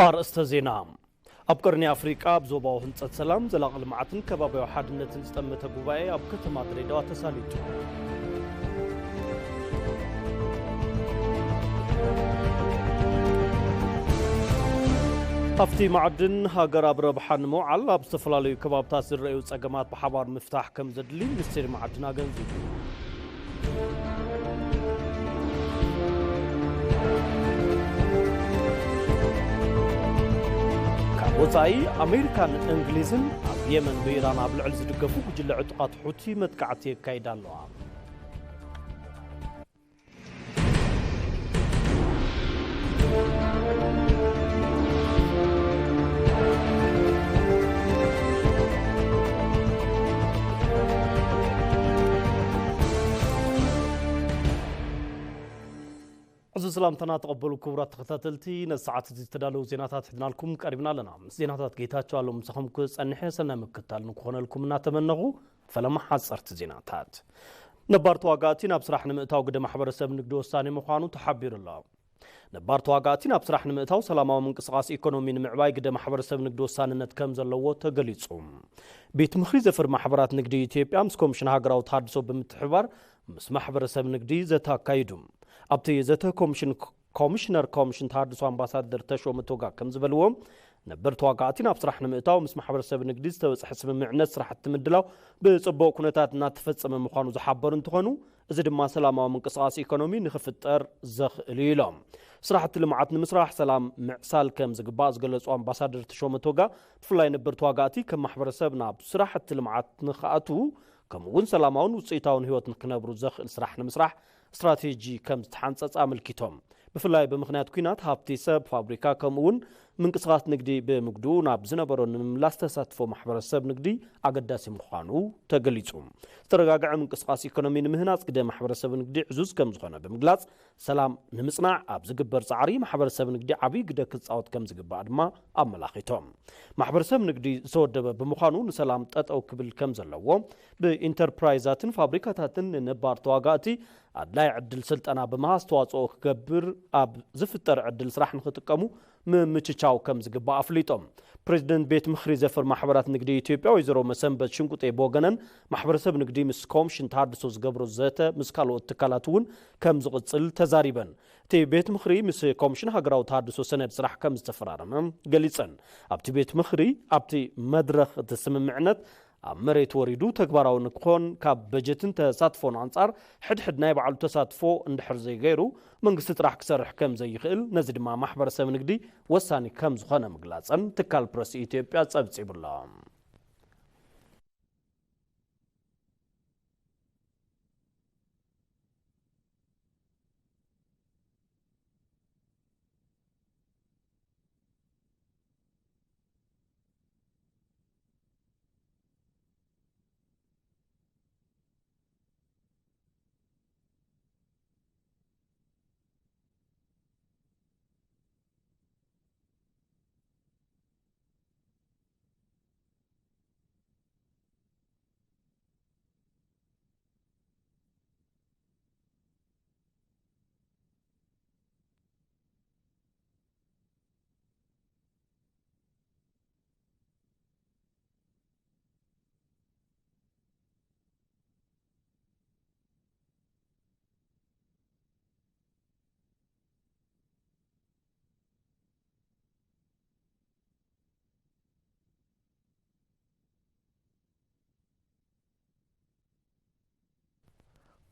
ኣርእስተ ዜና። ኣብ ቀርኒ ኣፍሪቃ ኣብ ዞባዊ ህንጸት ሰላም፣ ዘላቒ ልምዓትን ከባቢያዊ ሓድነትን ዝጠመተ ጉባኤ ኣብ ከተማ ድሬዳዋ ተሳሊጡ። ሃፍቲ ማዕድን ሃገር ኣብ ረብሓ ንምውዓል ኣብ ዝተፈላለዩ ከባብታት ዝረኣዩ ጸገማት ብሓባር ምፍታሕ ከም ዘድሊ ሚኒስቴር ማዕድን ኣገንዚቡ። ካብ ወጻኢ፣ ኣሜሪካን እንግሊዝን ኣብ የመን ብኢራን ኣብ ልዕሊ ዝድገፉ ጉጅለ ዕጡቓት ሑቲ መጥቃዕቲ የካይዳ ኣለዋ። ሕዚ ሰላምታና ተቐበሉ ክቡራት ተኸታተልቲ፣ ነዚ ሰዓት እዚ ዝተዳለዉ ዜናታት ሒዝናልኩም ቀሪብና ኣለና። ምስ ዜናታት ጌታቸው ኣለሙ ምሳኹም ክጸንሕ ሰናይ ምክትታል ንክኾነልኩም እናተመነኹ፣ ፈለማ ሓጸርቲ ዜናታት። ነባር ተዋጋእቲ ናብ ስራሕ ንምእታው ግደ ማሕበረሰብ ንግዲ ወሳኒ ምዃኑ ተሓቢሩ ኣሎ። ነባር ተዋጋእቲ ናብ ስራሕ ንምእታው ሰላማዊ ምንቅስቓስ ኢኮኖሚ ንምዕባይ ግደ ማሕበረሰብ ንግዲ ወሳንነት ከም ዘለዎ ተገሊጹ። ቤት ምኽሪ ዘፈር ማሕበራት ንግዲ ኢትዮጵያ ምስ ኮሚሽን ሃገራዊ ተሃድሶ ብምትሕብባር ምስ ማሕበረሰብ ንግዲ ዘተ ኣካይዱ። ኣብቲ ዘተ ኮሚሽን፣ ኮሚሽነር ኮሚሽን ተሃድሶ ኣምባሳደር ተሾመ ቶጋ ከም ዝበልዎ፣ ነበር ተዋጋእቲ ናብ ስራሕ ንምእታው ምስ ማሕበረሰብ ንግዲ ዝተበፅሐ ስምምዕነት ስራሕቲ ምድላው ብፅቡቕ ኩነታት እናተፈፀመ ምዃኑ ዝሓበሩ እንትኾኑ፣ እዚ ድማ ሰላማዊ ምንቅስቓስ ኢኮኖሚ ንክፍጠር ዘኽእል እዩ ኢሎም። ስራሕቲ ልምዓት ንምስራሕ ሰላም ምዕሳል ከም ዝግባእ ዝገለፁ ኣምባሳደር ተሾመ ቶጋ፣ ብፍላይ ነበር ተዋጋእቲ ከም ማሕበረሰብ ናብ ስራሕቲ ልምዓት ንክኣትዉ፣ ከምኡ እውን ሰላማውን ውፅኢታውን ህይወት ንክነብሩ ዘኽእል ስራሕ ንምስራሕ ስትራቴጂ ከም ዝተሓንፀፀ ኣመልኪቶም። ብፍላይ ብምኽንያት ኲናት ሃፍቲ ሰብ፣ ፋብሪካ፣ ከምኡ እውን ምንቅስቓስ ንግዲ ብምጉድኡ ናብ ዝነበሮ ንምምላስ ተሳትፎ ማሕበረሰብ ንግዲ ኣገዳሲ ምዃኑ ተገሊጹ። ዝተረጋግዐ ምንቅስቓስ ኢኮኖሚ ንምህናጽ ግደ ማሕበረሰብ ንግዲ ዕዙዝ ከም ዝኾነ ብምግላጽ፣ ሰላም ንምጽናዕ ኣብ ዝግበር ጻዕሪ ማሕበረሰብ ንግዲ ዓብዪ ግደ ክጻወት ከም ዝግባእ ድማ ኣመላኺቶም። ማሕበረሰብ ንግዲ ዝተወደበ ብምዃኑ ንሰላም ጠጠው ክብል ከም ዘለዎ፣ ብኢንተርፕራይዛትን ፋብሪካታትን ንነባር ተዋጋእቲ ኣድላይ ዕድል ስልጠና ብምሃብ ኣስተዋፅኦ ክገብር ኣብ ዝፍጠር ዕድል ስራሕ ንክጥቀሙ ምምችቻው ከም ዝግባእ ኣፍሊጦም። ፕሬዚደንት ቤት ምኽሪ ዘፈር ማሕበራት ንግዲ ኢትዮጵያ ወይዘሮ መሰንበት ሽንቁጤ ብወገነን፣ ማሕበረሰብ ንግዲ ምስ ኮምሽን ተሃድሶ ዝገብሮ ዘተ ምስ ካልኦት ትካላት እውን ከም ዝቕፅል ተዛሪበን። እቲ ቤት ምኽሪ ምስ ኮምሽን ሃገራዊ ተሃድሶ ሰነድ ስራሕ ከም ዝተፈራረመ ገሊፀን። ኣብቲ ቤት ምኽሪ ኣብቲ መድረኽ እቲ ስምምዕነት ኣብ መሬት ወሪዱ ተግባራዊ ንክኾን ካብ በጀትን ተሳትፎን ኣንጻር ሕድሕድ ናይ ባዕሉ ተሳትፎ እንድሕር ዘይገይሩ መንግስቲ ጥራሕ ክሰርሕ ከም ዘይኽእል፣ ነዚ ድማ ማሕበረሰብ ንግዲ ወሳኒ ከም ዝኾነ ምግላጸን ትካል ፕረስ ኢትዮጵያ ጸብጺቡ'ሎ።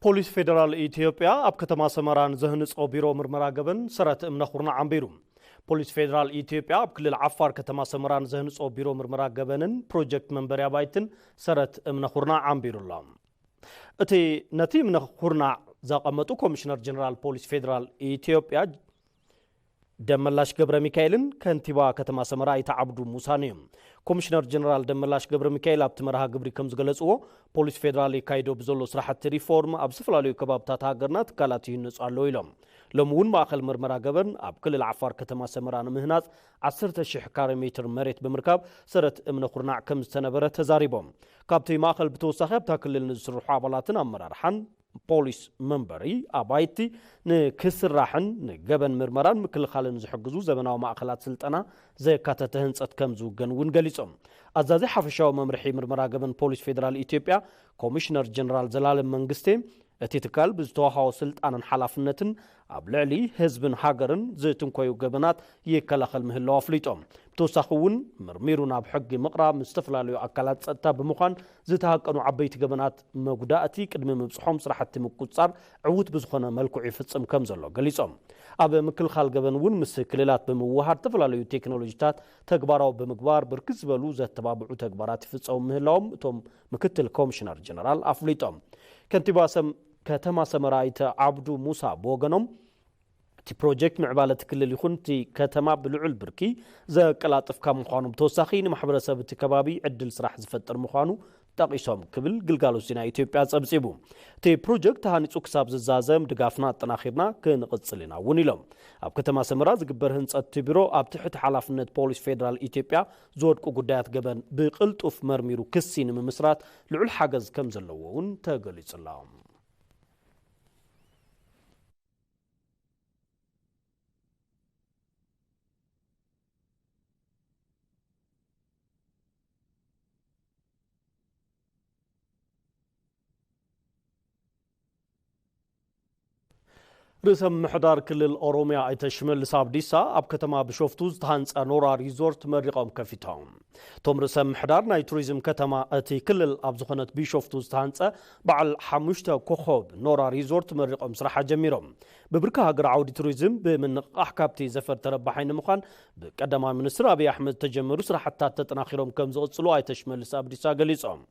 ፖሊስ ፌደራል ኢትዮጵያ ኣብ ከተማ ሰመራ ንዘህንጾ ቢሮ ምርመራ ገበን ሰረት እምነ ኩርናዕ ኣንቢሩ። ፖሊስ ፌደራል ኢትዮጵያ ኣብ ክልል ዓፋር ከተማ ሰመራ ንዘህንጾ ቢሮ ምርመራ ገበንን ፕሮጀክት መንበሪ ኣባይትን ሰረት እምነ ኩርናዕ ኣንቢሩ ኣሎ። እቲ ነቲ እምነ ኩርናዕ ዘቐመጡ ኮሚሽነር ጀነራል ፖሊስ ፌደራል ኢትዮጵያ ደመላሽ ገብረ ሚካኤልን ከንቲባ ከተማ ሰመራ ኣይተ ዓብዱ ሙሳን እዮም። ኮሚሽነር ጀነራል ደመላሽ ገብረ ሚካኤል ኣብቲ መርሃ ግብሪ ከም ዝገለጽዎ፣ ፖሊስ ፌደራል የካይዶ ብዘሎ ስራሕቲ ሪፎርም ኣብ ዝተፈላለዩ ከባብታት ሃገርና ትካላት ይህነጹ ኣለዉ ኢሎም። ሎሚ እውን ማእኸል ምርመራ ገበን ኣብ ክልል ዓፋር ከተማ ሰመራ ንምህናጽ ዓሰርተ ሺሕ ካሬ ሜትር መሬት ብምርካብ ሰረት እምነ ኩርናዕ ከም ዝተነበረ ተዛሪቦም። ካብቲ ማእኸል ብተወሳኺ ኣብታ ክልል ንዝስርሑ ኣባላትን ኣመራርሓን ፖሊስ መንበሪ ኣባይቲ ንክስራሕን ንገበን ምርመራን ምክልኻልን ዝሕግዙ ዘበናዊ ማእኸላት ስልጠና ዘካተተ ህንፀት ከም ዝውገን እውን ገሊፆም። ኣዛዚ ሓፈሻዊ መምርሒ ምርመራ ገበን ፖሊስ ፌዴራል ኢትዮጵያ ኮሚሽነር ጀነራል ዘላለም መንግስቴ፣ እቲ ትካል ብዝተዋሃቦ ስልጣንን ሓላፍነትን ኣብ ልዕሊ ህዝብን ሃገርን ዝትንኮዩ ገበናት ይከላኸል ምህላው ኣፍሊጦም። ብተወሳኺ እውን መርሚሩ ናብ ሕጊ ምቕራብ ምስ ዝተፈላለዩ ኣካላት ጸጥታ ብምዃን ዝተሃቀኑ ዓበይቲ ገበናት መጉዳእቲ ቅድሚ ምብጽሖም ስራሕቲ ምቁጽጻር ዕዉት ብዝኾነ መልክዑ ይፍጽም ከም ዘሎ ገሊጾም። ኣብ ምክልኻል ገበን እውን ምስ ክልላት ብምውሃድ ዝተፈላለዩ ቴክኖሎጂታት ተግባራዊ ብምግባር ብርክት ዝበሉ ዘተባብዑ ተግባራት ይፍጸሙ ምህላዎም እቶም ምክትል ኮሚሽነር ጀነራል ኣፍሊጦም። ከንቲባ ሰም-፣ ከተማ ሰመራ ኣይተ ዓብዱ ሙሳ ብወገኖም፣ እቲ ፕሮጀክት ምዕባለ እቲ ክልል ይኹን እቲ ከተማ ብልዑል ብርኪ ዘቀላጥፍ ካብ ምዃኑ ብተወሳኺ ንማሕበረሰብ እቲ ከባቢ ዕድል ስራሕ ዝፈጥር ምዃኑ ጠቒሶም ክብል ግልጋሎት ዜና ኢትዮጵያ ጸብጺቡ። እቲ ፕሮጀክት ተሃኒጹ ክሳብ ዝዛዘም ድጋፍና ኣጠናኺርና ክንቕጽል ኢና እውን ኢሎም። ኣብ ከተማ ሰመራ ዝግበር ህንጸት እቲ ቢሮ ኣብ ትሕቲ ሓላፍነት ፖሊስ ፌዴራል ኢትዮጵያ ዝወድቁ ጉዳያት ገበን ብቕልጡፍ መርሚሩ ክሲ ንምምስራት ልዑል ሓገዝ ከም ዘለዎ እውን ተገሊጹ ኣሎ። ርእሰ ምምሕዳር ክልል ኦሮሚያ ኣይተ ሽመልስ ኣብዲሳ ኣብ ከተማ ቢሾፍቱ ዝተሃንጸ ኖራ ሪዞርት መሪቖም ከፊቶም። እቶም ርእሰ ምምሕዳር ናይ ቱሪዝም ከተማ እቲ ክልል ኣብ ዝኾነት ቢሾፍቱ ዝተሃንጸ በዓል ሓሙሽተ ኮኾብ ኖራ ሪዞርት መሪቖም ስራሕ ኣጀሚሮም። ብብርኪ ሃገር ዓውዲ ቱሪዝም ብምንቕቓሕ ካብቲ ዘፈር ተረባሓይ ንምዃን ብቀዳማይ ሚኒስትር ኣብይ ኣሕመድ ዝተጀመሩ ስራሕትታት ተጠናኺሮም ከም ዝቕጽሉ ኣይተ ሽመልስ ኣብዲሳ ገሊጾም።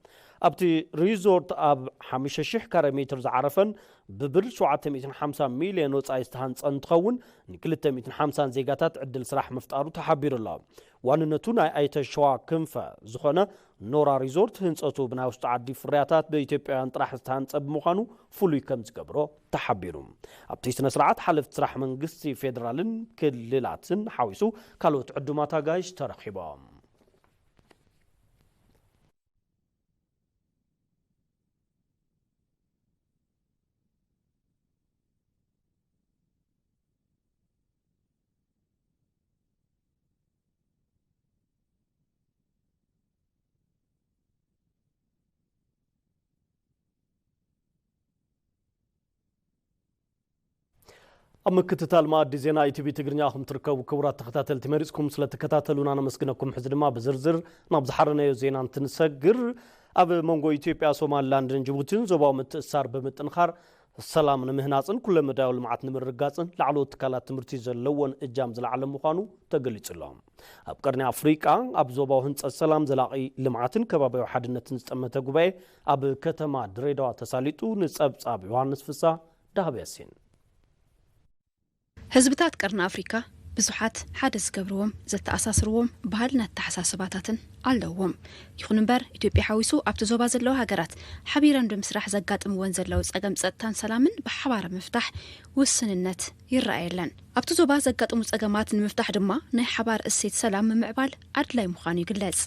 ኣብቲ ሪዞርት ኣብ ሓሙሽተ ሺሕ ካሬ ሜትር ዝዓረፈን ብብር ሸውዓተ ሚእትን ሓምሳን ሚልዮን ወጻኢ ዝተሃንጸ እንትኸውን፣ ንክልተ ሚእትን ሓምሳን ዜጋታት ዕድል ስራሕ ምፍጣሩ ተሓቢሩ ኣሎ። ዋንነቱ ናይ ኣይተ ሸዋ ክንፈ ዝኾነ ኖራ ሪዞርት ህንጸቱ ብናይ ውሽጢ ዓዲ ፍርያታት ብኢትዮጵያውያን ጥራሕ ዝተሃንጸ ብምዃኑ ፍሉይ ከም ዝገብሮ ተሓቢሩ። ኣብቲ ስነ ስርዓት ሓለፍቲ ስራሕ መንግስቲ ፌዴራልን ክልላትን ሓዊሱ ካልኦት ዕዱማት ኣጋይሽ ተረኺቦም። ኣብ ምክትታል መኣዲ ዜና ኢቲቪ ትግርኛ ኢኹም ትርከቡ። ክቡራት ተኸታተልቲ፣ መሪጽኩም ስለ ትከታተሉና ነመስግነኩም። ሕዚ ድማ ብዝርዝር ናብ ዝሓረናዮ ዜና እንትንሰግር፣ ኣብ መንጎ ኢትዮጵያ፣ ሶማሊላንድን ጅቡቲን ዞባዊ ምትእስሳር ብምጥንኻር፣ ሰላም ንምህናጽን ኩለመዳያዊ ልምዓት ንምርግጋጽን ላዕለዎት ትካላት ትምህርቲ ዘለዎን እጃም ዝለዓለ ምዃኑ ተገሊጹ ኣሎ። ኣብ ቀርኒ ኣፍሪቃ፣ ኣብ ዞባዊ ህንጸት ሰላም፣ ዘላቒ ልምዓትን ከባቢያዊ ሓድነትን ዝጠመተ ጉባኤ ኣብ ከተማ ድሬዳዋ ተሳሊጡ። ንጸብጻብ ዮሃንስ ፍሳ፣ ዳህብ ያሲን። ህዝብታት ቀርኒ ኣፍሪካ ብዙሓት ሓደ ዝገብርዎም፣ ዘተኣሳስርዎም ባህልን ኣተሓሳስባታትን ኣለዎም። ይኹን እምበር፣ ኢትዮጵያ ሓዊሱ ኣብቲ ዞባ ዘለዋ ሃገራት ሓቢረን ብምስራሕ ዘጋጥምወን ዘለዉ ጸገም ጸጥታን ሰላምን ብሓባር ምፍታሕ ውስንነት ይረኣየለን። ኣብቲ ዞባ ዘጋጥሙ ጸገማት ንምፍታሕ ድማ ናይ ሓባር እሴት ሰላም ምምዕባል ኣድላይ ምዃኑ ይግለጽ።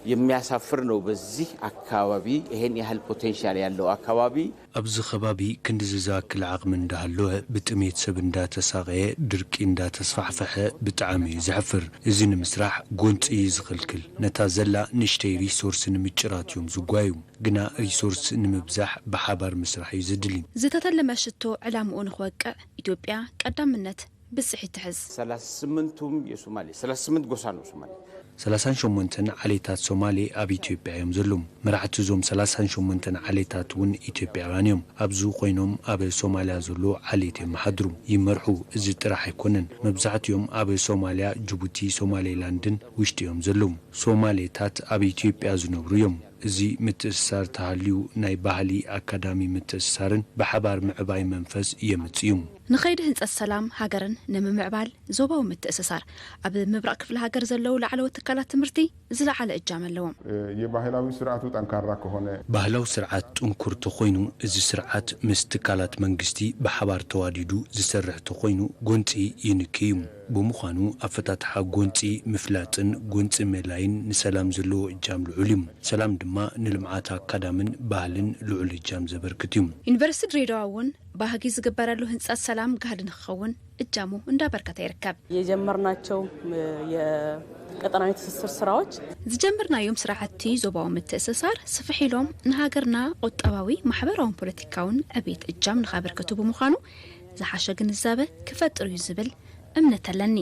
የሚያሳፍር ነው። በዚህ አካባቢ ይሄን ያህል ፖቴንሻል ያለው አካባቢ። ኣብዚ ከባቢ ክንድዚ ዝኣክል ዓቕሚ እንዳሃለወ፣ ብጥሜት ሰብ እንዳተሳቐየ፣ ድርቂ እንዳተስፋሕፈሐ፣ ብጣዕሚ እዩ ዘሕፍር። እዚ ንምስራሕ ጎንፂ እዩ ዝኽልክል። ነታ ዘላ ንእሽተይ ሪሶርስ ንምጭራት እዮም ዝጓዩ። ግና ሪሶርስ ንምብዛሕ ብሓባር ምስራሕ እዩ ዘድሊ። ዝተተለመ ሽቶ ዕላምኡ ንኽወቅዕ ኢትዮጵያ ቀዳምነት ብፅሒት ትሕዝ። ሰላሳ ስምንቱም የሶማሌ፣ ሰላሳ ስምንት ጎሳ ነው ሶማሌ። ሰላሳን ሸሞንተን ዓሌታት ሶማሌ ኣብ ኢትዮጵያ እዮም ዘለዉ። መራሕቲ እዞም ሰላሳን ሸሞንተን ዓሌታት እውን ኢትዮጵያውያን እዮም። ኣብዚ ኮይኖም ኣብ ሶማልያ ዘሎ ዓሌት የመሓድሩ፣ ይመርሑ። እዚ ጥራሕ ኣይኮነን። መብዛሕትኦም ኣብ ሶማልያ፣ ጅቡቲ፣ ሶማሌላንድን ውሽጢ እዮም ዘለዉ። ሶማሌታት ኣብ ኢትዮጵያ ዝነብሩ እዮም። እዚ ምትእስሳር ተሃልዩ ናይ ባህሊ ኣካዳሚ ምትእስሳርን ብሓባር ምዕባይ መንፈስ የምጽእ እዩ። ንኸይዲ ህንጸት ሰላም ሃገርን ንምምዕባል ዞባዊ ምትእስሳር ኣብ ምብራቕ ክፍለ ሃገር ዘለዉ ላዕለዎት ትካላት ትምህርቲ ዝለዓለ እጃም ኣለዎም። የባህላዊ ስርዓቱ ጠንካራ ከሆነ ባህላዊ ስርዓት ጥንኩር ተኾይኑ፣ እዚ ስርዓት ምስ ትካላት መንግስቲ ብሓባር ተዋዲዱ ዝሰርሕ ተኾይኑ ጎንፂ ይንኪ እዩ። ብምዃኑ ኣፈታትሓ ጎንፂ ምፍላጥን ጎንፂ መላይን ንሰላም ዘለዎ እጃም ልዑል እዩ። ሰላም ድማ ንልምዓት ኣካዳምን ባህልን ልዑል እጃም ዘበርክት እዩ። ዩኒቨርሲቲ ድሬዳዋ እውን ባህጊ ዝግበረሉ ህንፀት ሰላም ጋህዲ ንክኸውን እጃሙ እንዳበርከተ ይርከብ። የጀመርናቸው የቀጠናዊ ትስስር ስራዎች ዝጀመርናዮም ስራሕቲ ዞባዊ ምትእስሳር ስፍሕ ኢሎም ንሃገርና ቁጠባዊ፣ ማሕበራውን ፖለቲካውን ዕቤት እጃም ንካበርከቱ ብምዃኑ ዝሓሸ ግንዛበ ክፈጥር እዩ ዝብል እምነት ኣለኒ።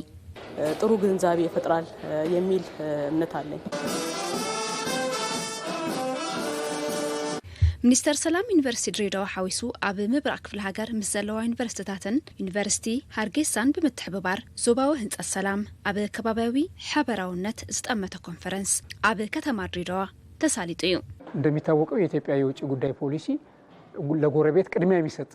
ጥሩ ግንዛቤ ይፈጥራል የሚል እምነት አለኝ። ሚኒስተር ሰላም ዩኒቨርሲቲ ድሬዳዋ ሓዊሱ ኣብ ምብራቕ ክፍለ ሃገር ምስ ዘለዋ ዩኒቨርሲቲታትን ዩኒቨርሲቲ ሃርጌሳን ብምትሕብባር ዞባዊ ህንፀት ሰላም ኣብ ከባቢያዊ ሓበራውነት ዝጠመተ ኮንፈረንስ ኣብ ከተማ ድሬዳዋ ተሳሊጡ እዩ። እንደሚታወቀው የኢትዮጵያ የውጭ ጉዳይ ፖሊሲ ለጎረቤት ቅድሚያ የሚሰጥ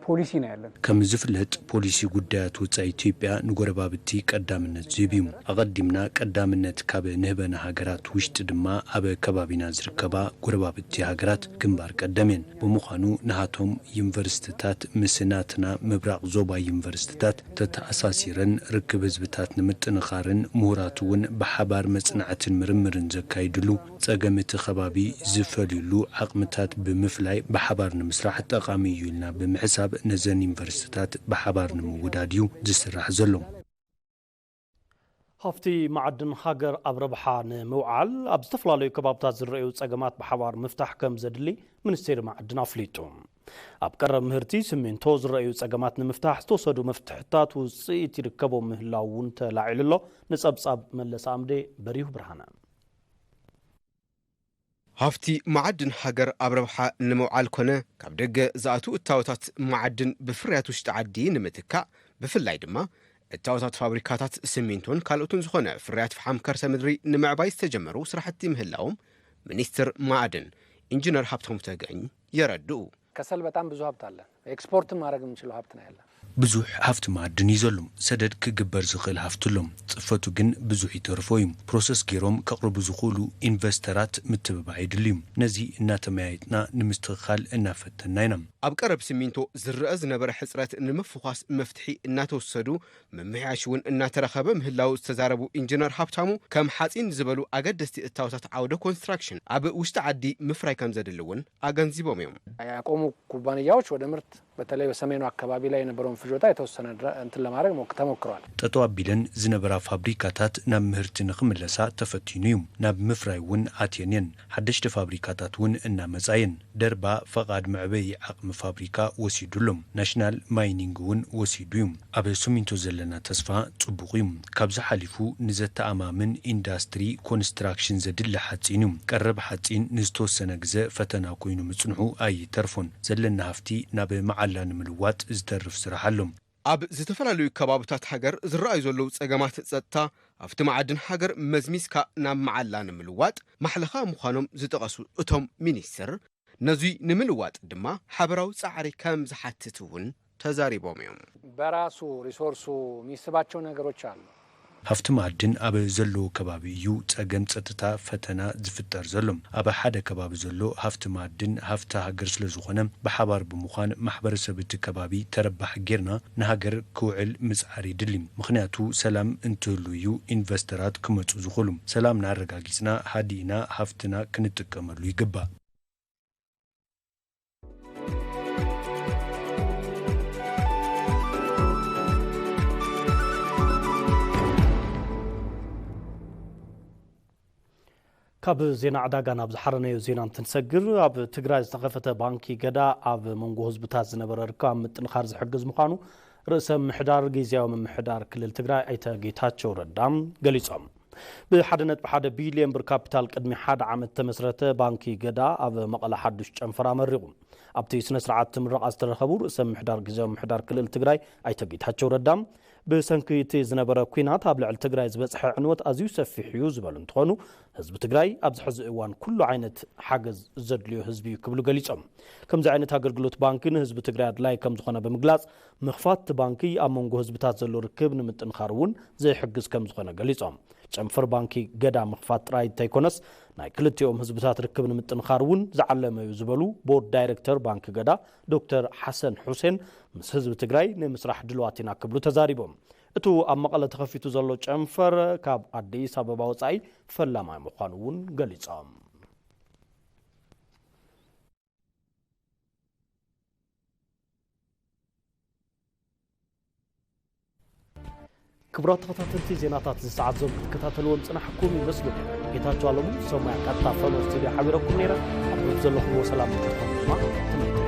ፖሊሲ ነው ያለን። ከም ዝፍለጥ ፖሊሲ ጉዳያት ወፃኢ ኢትዮጵያ ንጎረባብቲ ቀዳምነት ዝህብ እዩ። ኣቐዲምና ቀዳምነት ካብ ንህበና ሃገራት ውሽጢ ድማ ኣብ ከባቢና ዝርከባ ጎረባብቲ ሃገራት ግንባር ቀደም እየን። ብምዃኑ ንሃቶም ዩኒቨርሲቲታት ምስ ናትና ምብራቕ ዞባ ዩኒቨርሲቲታት ተተኣሳሲረን ርክብ ህዝብታት ንምጥንኻርን ምሁራት እውን ብሓባር መፅናዕትን ምርምርን ዘካይድሉ ፀገም እቲ ከባቢ ዝፈልዩሉ ዓቕምታት ብምፍላይ ብሓባር ንምስራሕ ጠቓሚ እዩ ኢልና ብምሕሳብ ነዘን ዩኒቨርሲቲታት ብሓባር ንምውዳድ እዩ ዝስራሕ ዘሎ። ሃፍቲ መዓድን ሃገር ኣብ ረብሓ ንምውዓል ኣብ ዝተፈላለዩ ከባብታት ዝረኣዩ ፀገማት ብሓባር ምፍታሕ ከም ዘድሊ ሚኒስቴር መዓድን ኣፍሊጡ። ኣብ ቀረብ ምህርቲ ሲሚንቶ ዝረኣዩ ፀገማት ንምፍታሕ ዝተወሰዱ መፍትሕታት ውፅኢት ይርከቦም ምህላው እውን ተላዒሉ ኣሎ። ንፀብፃብ መለሰ ኣምዴ በሪሁ ብርሃነ። ሃፍቲ መዓድን ሃገር ኣብ ረብሓ ንምውዓል ኮነ ካብ ደገ ዝኣትዉ እታወታት መዓድን ብፍርያት ውሽጢ ዓዲ ንምትካእ ብፍላይ ድማ እታወታት ፋብሪካታት ስሚንቶን ካልኦትን ዝኾነ ፍርያት ፍሓም ከርሰ ምድሪ ንምዕባይ ዝተጀመሩ ስራሕቲ ምህላዎም ሚኒስትር መዓድን ኢንጂነር ሃብቶም ተገኝ የረድኡ። ከሰል በጣም ብዙ ሀብት አለን። ኤክስፖርትም ማድረግ የምንችለው ሀብት ነው ያለን። ብዙሕ ሃፍቲ መኣድን እዩ ዘሎ። ሰደድ ክግበር ዝኽእል ሃፍቲ ኣሎ። ጽፈቱ ግን ብዙሕ ይተርፎ እዩ። ፕሮሰስ ገይሮም ከቕርቡ ዝኽእሉ ኢንቨስተራት ምትብባዕ የድሊ እዩ። ነዚ እናተመያየጥና ንምስትኽኻል እናፈተንና ኢና። ኣብ ቀረብ ሲሚንቶ ዝረኣ ዝነበረ ሕጽረት ንምፍዃስ መፍትሒ እናተወሰዱ ምምሕያሽ እውን እናተረኸበ ምህላው ዝተዛረቡ ኢንጂነር ሃብታሙ፣ ከም ሓጺን ዝበሉ ኣገደስቲ እታወታት ዓውደ ኮንስትራክሽን ኣብ ውሽጢ ዓዲ ምፍራይ ከም ዘድሊ እውን ኣገንዚቦም እዮም። ያቆሙ ኩባንያዎች ወደ ምርት በተለይ በሰሜኑ አካባቢ ላይ የነበረውን ፍጆታ የተወሰነ እንትን ለማድረግ ተሞክሯል። ጠጠው ኣቢለን ዝነበራ ፋብሪካታት ናብ ምህርቲ ንኽምለሳ ተፈቲኑ እዩ። ናብ ምፍራይ እውን ኣትየን እየን። ሓደሽቲ ፋብሪካታት እውን እናመጻ እየን። ደርባ ፈቓድ መዕበዪ ዓቕሚ ፋብሪካ ወሲዱ ኣሎ። ናሽናል ማይኒንግ እውን ወሲዱ እዩ። ኣብ ስሚንቶ ዘለና ተስፋ ጽቡቕ እዩ። ካብዚ ሓሊፉ ንዘተኣማምን ኢንዳስትሪ ኮንስትራክሽን ዘድሊ ሓጺን እዩ። ቀረብ ሓጺን ንዝተወሰነ ግዘ ፈተና ኮይኑ ምጽንሑ ኣይተርፎን። ዘለና ሃፍቲ ናብ መዓላ ንምልዋጥ ዝተርፍ ስራሕ ኣሎ። ኣብ ዝተፈላለዩ ከባብታት ሃገር ዝረኣዩ ዘለዉ ጸገማት ጸጥታ፣ ሃፍቲ መዓድን ሃገር መዝሚዝካ ናብ መዓላ ንምልዋጥ ማሕለኻ ምዃኖም ዝጠቐሱ እቶም ሚኒስትር፣ ነዙይ ንምልዋጥ ድማ ሓበራዊ ጻዕሪ ከም ዝሓትት እውን ተዛሪቦም እዮም። በራሱ ሪሶርሱ የሚስባቸው ነገሮች አሉ። ሃፍቲ መኣድን ኣብ ዘለዎ ከባቢ እዩ ጸገም ጸጥታ ፈተና ዝፍጠር ዘሎ። ኣብ ሓደ ከባቢ ዘሎ ሃፍቲ መኣድን ሃፍቲ ሃገር ስለ ዝኾነ ብሓባር ብምዃን ማሕበረሰብ እቲ ከባቢ ተረባሒ ጌርና ንሃገር ክውዕል ምጽዓር ይድሊ። ምኽንያቱ ሰላም እንትህሉ እዩ ኢንቨስተራት ክመጹ ዝኽእሉ። ሰላምና ኣረጋጊጽና ሃዲእና ሃፍትና ክንጥቀመሉ ይግባእ። ካብ ዜና ዕዳጋ ናብ ዝሓረናዮ ዜና እንትንሰግር፣ ኣብ ትግራይ ዝተኸፈተ ባንኪ ገዳ ኣብ መንጎ ህዝብታት ዝነበረ ርክብ ኣብ ምጥንኻር ዝሕግዝ ምዃኑ ርእሰ ምምሕዳር ግዝያዊ ምምሕዳር ክልል ትግራይ ኣይተ ጌታቸው ረዳ ገሊጾም። ብሓደ ነጥቢ ሓደ ቢልዮን ብር ካፒታል ቅድሚ ሓደ ዓመት ዝተመስረተ ባንኪ ገዳ ኣብ መቐለ ሓዱሽ ጨንፈር ኣመሪቑ። ኣብቲ ስነ ስርዓት ምረቓ ዝተረኸቡ ርእሰ ምምሕዳር ግዝያዊ ምምሕዳር ክልል ትግራይ ኣይተ ጌታቸው ረዳ፣ ብሰንኪ እቲ ዝነበረ ኲናት ኣብ ልዕሊ ትግራይ ዝበፅሐ ዕንወት ኣዝዩ ሰፊሕ እዩ ዝበሉ እንትኾኑ፣ ህዝቢ ትግራይ ኣብዚ ሕዚ እዋን ኩሉ ዓይነት ሓገዝ ዘድልዮ ህዝቢ እዩ ክብሉ ገሊፆም። ከምዚ ዓይነት ኣገልግሎት ባንኪ ንህዝቢ ትግራይ ኣድላይ ከም ዝኾነ ብምግላፅ፣ ምኽፋት እቲ ባንኪ ኣብ መንጎ ህዝብታት ዘሎ ርክብ ንምጥንኻር እውን ዝሕግዝ ከም ዝኾነ ገሊፆም። ጨንፈር ባንኪ ገዳ ምኽፋት ጥራይ እንተይኮነስ፣ ናይ ክልቲኦም ህዝብታት ርክብ ንምጥንኻር እውን ዝዓለመ እዩ ዝበሉ ቦርድ ዳይሬክተር ባንኪ ገዳ ዶክተር ሓሰን ሑሴን፣ ምስ ህዝቢ ትግራይ ንምስራሕ ድልዋት ኢና ክብሉ ተዛሪቦም። እቱ ኣብ መቐለ ተኸፊቱ ዘሎ ጨንፈር ካብ ኣዲስ ኣበባ ወጻኢ ፈላማይ ምዃኑ እውን ገሊጾም። ክቡራት ተኸታተልቲ፣ ዜናታት ዝሰዓት ዞም ክትከታተልዎም ጽናሕኩም ይመስሉ። ጌታቸው ኣለሙ ሰማይ ቀጥታ ፈኖስ ቲቪ ሓቢረኩም ነይረ። ኣብ ዘለኹም ሰላም ክትኾኑ ድማ ትምኒት።